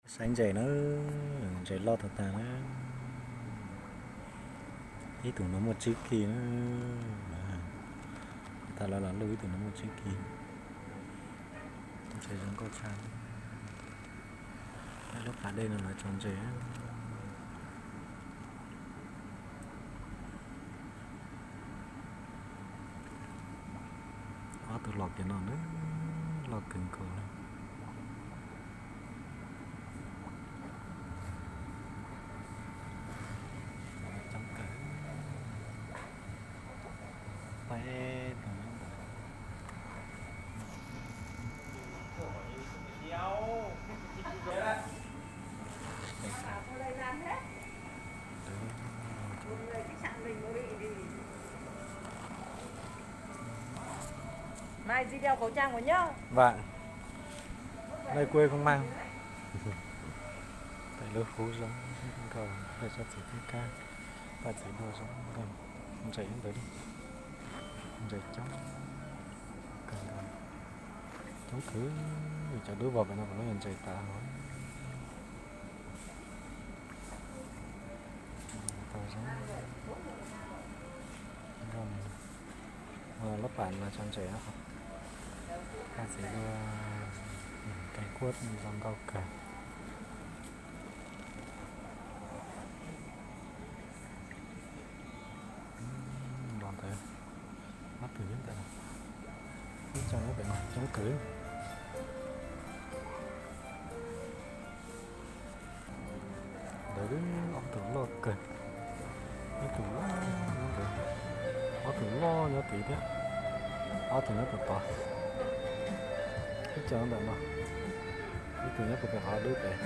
Saib ntses na, ntses loj tag tag na. Ib tug no muaj tsib kis na. Tag lawv los luj ib tug no muaj tsib kis. Ntses zoo nkauj tshaj. Lub pas dej no lawv tso ntses. Ob tug los kiag no na, loj kawg nkaus li. Coob kawg. Peb tug nyob ntawd. Mai di đeo khẩu trang của nhá. Vâng. Đây quê không mang. Pem lub hub zoo nkauj, pem tsob txiv thiab kab, paj txiv duaj zoo nkauj, ntses ntawd, ntses coob kawg nkaus, coob khwv, cov dub vog pem no puas lub yog ntses tas hov. Tau zoo nkauj, lub pas no tso ntses, paj txiv duaj, kev kuab zoo nkauj kawg. Los ntawd, ob tug nyob ntawd, ib co nyob pem no coob kawg. Ntawd ob tug loj kawg, ib tug loj nyob ntawd, ob tug loj nyob tid thiab, ob tug nyob puag tod, ib co ntawm no, ib tug nyob puag pem qhov dub pem.